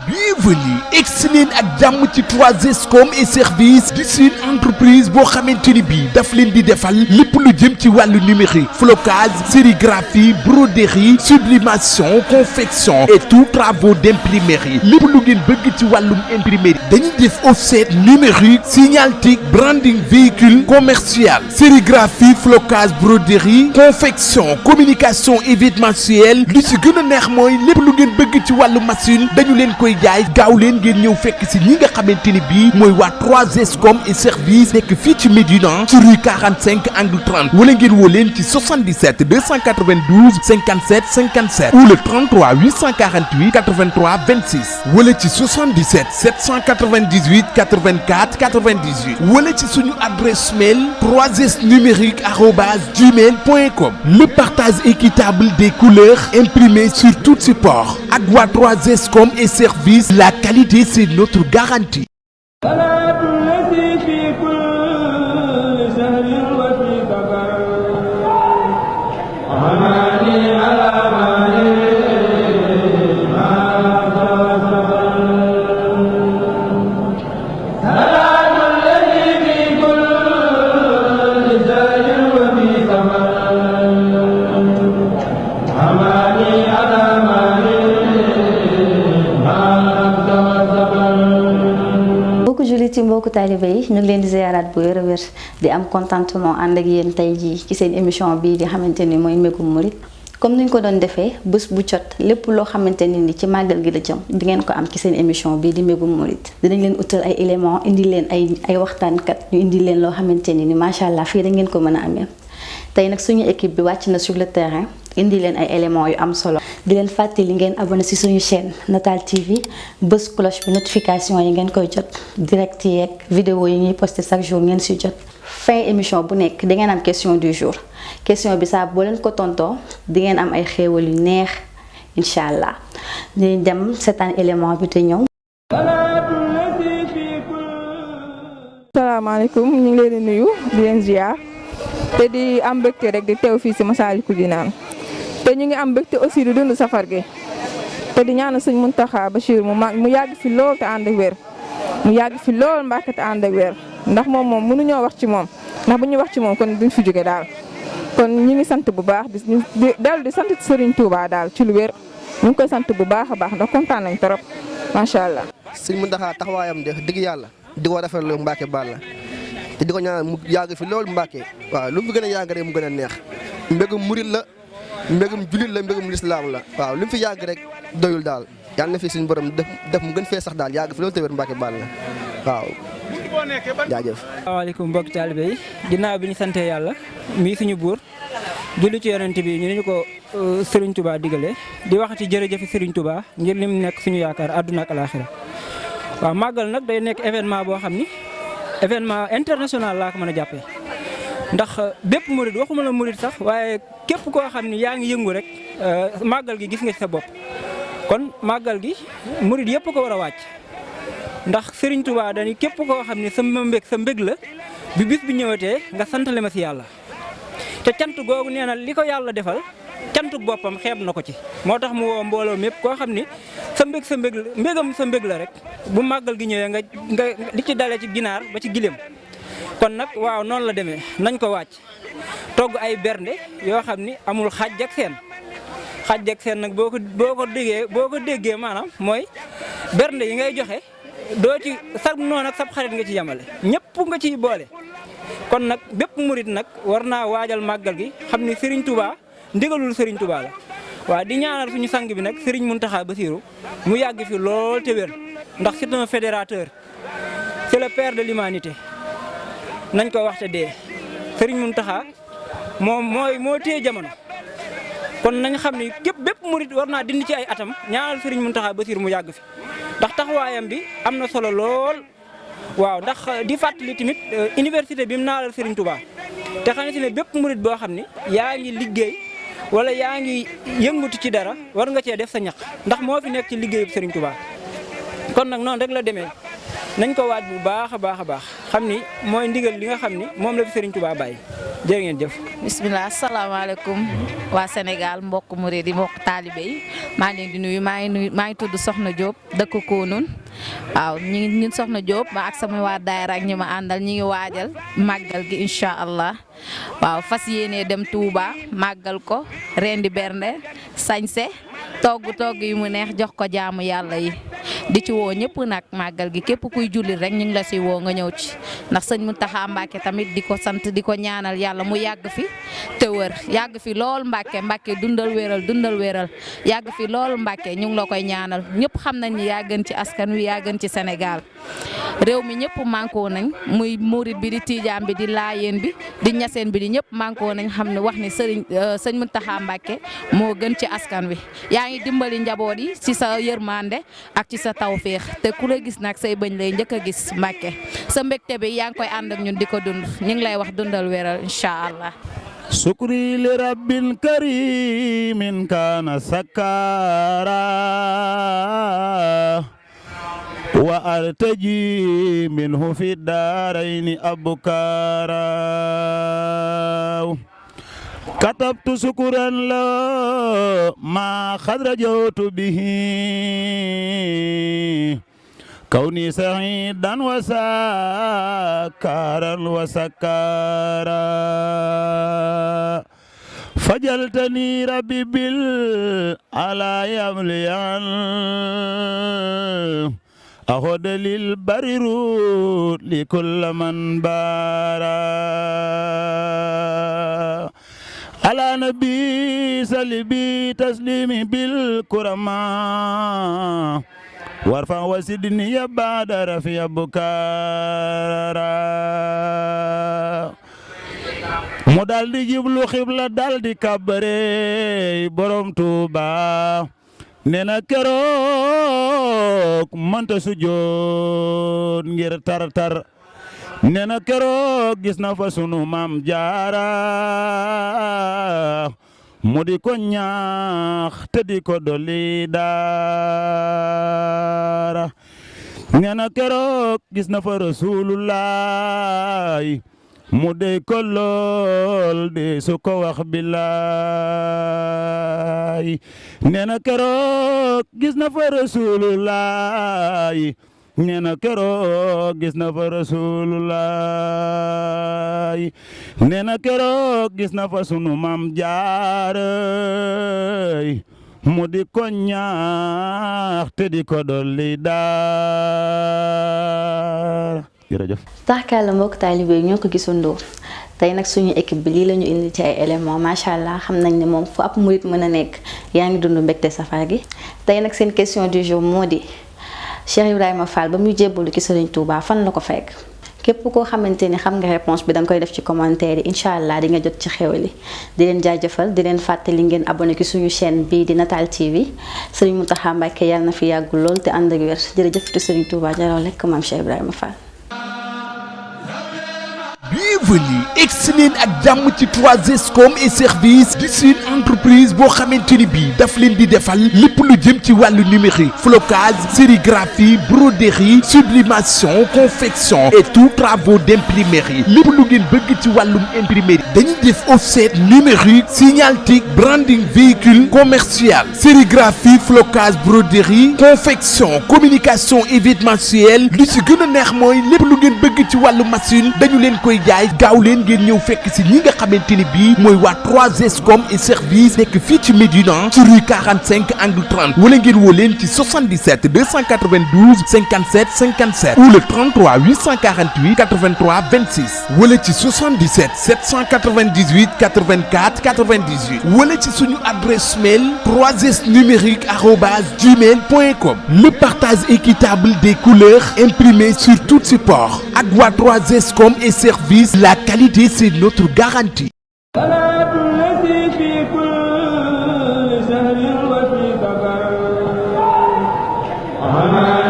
Bienvenue excellent ak jàmm ci 3S com et service di une entreprise boo xamante ni bii daf leen di defal lépp lu jëm ci wàllu numérique flocage sérigraphie broderie sublimation confection et tout travaux d'imprimerie lépp lu ngeen bëgg ci wàllum imprimerie dañuy def offset numérique signalétique branding véhicule commercial sérigraphie flocage broderie confection communication événementielle lu ci gën a neex mooy lépp lu ngeen bëgg ci wàllu machine dañu leen koy jaay gaaw leen ngeen ñëw fekk si ñi nga xamante ni bii mooy waa 3S com et service nekk fii ci Médina ci rue 45 angle 30 wala ngeen woo leen ci 77 292 57 57 ou le 33 848 83 26 wala ci 77 798 84 98 wala ci suñu adresse mail 3snumérique@gmail.com. Le partage équitable des couleurs imprimées sur tout support ak waa 3S com et service, la qualité c'est notre garantie. ci mbokku taalibe yi ñu ngi leen di ziaraat bu wér a wér di am contentement ànd ak yéen tey jii ci seen émission bii di xamante ni mooy Mbégum Mouride comme niñ ko doon defee bés bu jot lépp loo xamante ni ci màggal gi la jëm di ngeen ko am ci seen émission bii di Mbégum Mouride dinañ leen utal ay éléments indi leen ay waxtaankat ñu indi leen loo xamante ni macha allah fii da ngeen ko mën a amee tey nag suñu équipe bi wàcc na sur le terrain indi leen ay éléments yu am solo di leen fàttali ngeen abonné ci suñu chaîne Natal TV bës cloche bi notification yi ngeen koy jot direct yeeg vidéo yi ñuy posté chaque jour ngeen ci jot fin émission bu nekk di ngeen am question du jour question bi saa boo leen ko tontoo di ngeen am ay xéewal yu neex incha allah dinañ dem seetaan élément bi te ñëw. salaamaaleykum ñu ngi leen di nuyu di leen ziar te di am mbégte rek di teew fii ci Massalikul Jinaan te ñu ngi am mbégte aussi di dund safar gi te di ñaanal sëñ Muntaxa Bachir mu yàgg fi lool te ànd ak wér mu yàgg fi lool Mbàkke te ànd ak wér ndax moom mënuñoo wax ci moom ndax bu ñu wax ci moom kon duñ fi jóge daal kon ñu ngi sant bu baax di sant Serigne Touba daal ci lu wér ñu ngi koy sant bu baax a baax ndax kontaan nañ trop macha allah. sëñ Muntaxa taxawaayam de dëgg yàlla di ko rafetlu Mbàkke Balla te di ko ñaanal mu yàgg fi lool Mbàkke waaw lu mu fi gën a yàgg rek mu gën a neex mbégum murit la. mbégum julit la mbégum lislaam la waaw li mu fi yàgg rek doyul daal yàlla na fi suñu borom def mu gën fee sax daal yàgg fi loolu tawér Mbàkke Balla waaw jaajëf. asalaamaaleykum mbokki taalibe yi ginnaaw bi ñu sante yàlla mii suñu buur julli ci yonent bi ñu ko Serigne Touba digale di waxati jërëjëf Serigne Touba ngir lim nekk suñu yaakaar àdduna ak alaaxira waaw màggal nag day nekk événement boo xam ni événement international laa ko mën a jàppee ndax bépp murid waxuma la murid sax waaye képp koo xam ni yaa ngi yëngu rek màggal gi gis nga ci sa bopp kon màggal gi murid yëpp ko war a wàcc ndax Serigne Touba dañuy képp koo xam ni sa mbég la bi bis bi ñëwatee nga santale ma si yàlla te cant googu nee na li ko yàlla defal cantuk boppam xeeb na ko ci moo tax mu woo mbooloo mépp koo xam ni sa mbég sa mbég la rek bu màggal gi ñëwee nga li ci dalee ci ginaar ba ci gileem kon nag waaw noonu la demee nañ ko wàcc togg ay bernde yoo xam ni amul xàjj ak seen nag boo ko déggee maanaam mooy bernde yi ngay joxe doo ci sab noonu ak sab xarit nga ci yemale ñëpp nga ciy boole. kon nag bépp murit nag war naa waajal màggal gi xam ni Serigne Touba ndigalul Serigne Touba la waaw di ñaanal suñu sang bi nag Serigne Mountakha Bassirou mu yàgg fi lool te wér ndax c'est un fédérateur c'est le père de l'humanité nañ ko waxte dee Serigne Mountakha moo téye jamono kon nañ xam ni bépp murit war naa dindi ci ay atam ñaanal Serigne Mountakha Bassirou mu yàgg fi ndax taxawaayam bi am na solo lool waaw ndax di fàttali tamit université bi mu naalal Serigne Touba te xam ne bépp murit boo xam ni yaa ngi liggéey wala yaa ngi yëngatu ci dara war nga cee def sa ñaq ndax moo fi nekk ci liggéeyub Serigne Touba kon nag noonu rek la demee nañ ko waaj bu baax a baax xam ni mooy ndigal li nga xam ni moom la fi Serigne Touba bàyyi. jërë ngeen jëf. bisimilah asalaamaaleykum waa Sénégal mbokk murid yi mbokk taalibe yi maa ngi leen di nuyu maa ngi tudd Soxna Diop dëkk Koonoon waaw ñun Soxna Diop ma ak sama waa daayira ak ñi ma àndal ñi ngi waajal màggal gi incha allah waaw fas yéenee dem Touba màggal ko rendi bernde sañse togg yi mu neex jox ko jaamu yàlla yi di ci woo ñëpp nag màggal gi képp kuy jullit rek ñu ngi la si woo nga ñëw ci ndax sëñ Mountakha Mbacké tamit di ko sant di ko ñaanal yàlla mu yàgg fi te wër yàgg fi lool Mbacké dundal wéral yàgg fi lool Mbacké ñu ngi la koy ñaanal ñëpp xam nañ ni yaa gën ci askan wi yaa gën ci Sénégal réew mi ñëpp mànkoo nañ muy murit bi di tiijaan bi di laayeen bi di ñaseen bi di ñëpp mànkoo nañ xam ne wax ni sëñ Mountakha Mbacké moo gën ci askan wi yaa ngi dimbali njaboot yi ci sa yërmande ak ci sa tawféex te ku la gis nag say bëñ lay njëkk a gis Mbacké sa mbégte bi yaa ngi koy ànd ak ñun di ko dund ñu ngi lay wax dundal wéral incha allah. sukri li rabbin karimin kana sakara wa artaji minhu fi darayni abkara katabtu sukuran la ma khadrajawtu bihi كوني سعيدا وسكارا وسكارا فجلتني ربي على يمليان أخذ للبرير لكل من بارا على نبي سلبي تسليمي بالكرماء warfa wasidni ya bada rafi bukara mu daldi jiblu xibla daldi kabare borom Tuuba neena keroog mënta sujjoot ngir tar neena keroog gis na fa sunu maam Jaara mu di ko ñaax te di ko dolli daara neena keroog gis na fa Rasulullah mu dey ko lool de su ko wax billaay neena keroog gis na fa Rasulullah neena keroog gis na fa Rasulullah neena keroog gis na fa sunu maam Jaara mu di ko ñaax te di ko dolli daara jërëjëf. taxkaala mbokk taalibe ñoo ko gisandoo tey nag suñu équipe bi lii la ñu indi ci ay éléments macha allah xam nañ ne moom fu ab murit mën a nekk yaa ngi dund mbégte safar gi tey nag seen question du jour moo di Cheikh Ibrahima Fall ba muy jébbalu ci Serigne Touba fan la ko fekk képp koo xamante ni xam nga réponse bi danga koy def ci commentaire yi incha allah di nga jot ci xéwali di leen jaajëfal di leen fàttali ngeen abonné ci suñu chaîne bii di Natal TV Serigne Mountakha Mbacké yàlla na fi yàggul lool te ànd ak wér jërëjëf te Serigne Touba jaraw lekk maam Cheikh Ibrahima Fall. Bienvenue excellent ak jàmm ci 3SCOM et service di une entreprise boo xamante ni bii daf leen di defal lépp lu jëm ci wàllu numérique flocage sérigraphie broderie sublimation confection et tout travaux d'imprimerie lépp lu ngeen bëgg ci wàllum imprimerie dañuy def offset numérique signalétique branding véhicule commercial sérigraphie flocage broderie confection communication événementielle lu ci gën a neex mooy lépp lu ngeen bëgg ci wàllu machine dañu leen koy jaay gaaw leen ngeen ñëw fekk si ñi nga xamante ni bii mooy waa 3SCOM et service nekk fii ci Médina ci rue 45 angle 30 wala ngeen woo leen ci 77 292 57 57 ou le 33 848 83 26 wala ci 77 798 84 98 wala ci suñu adresse mail 3snumérique@gmail.com. Le partage équitable des couleurs imprimées sur tout support ak waa 3SCOM et service, la qualité c'est notre garantie. Amen.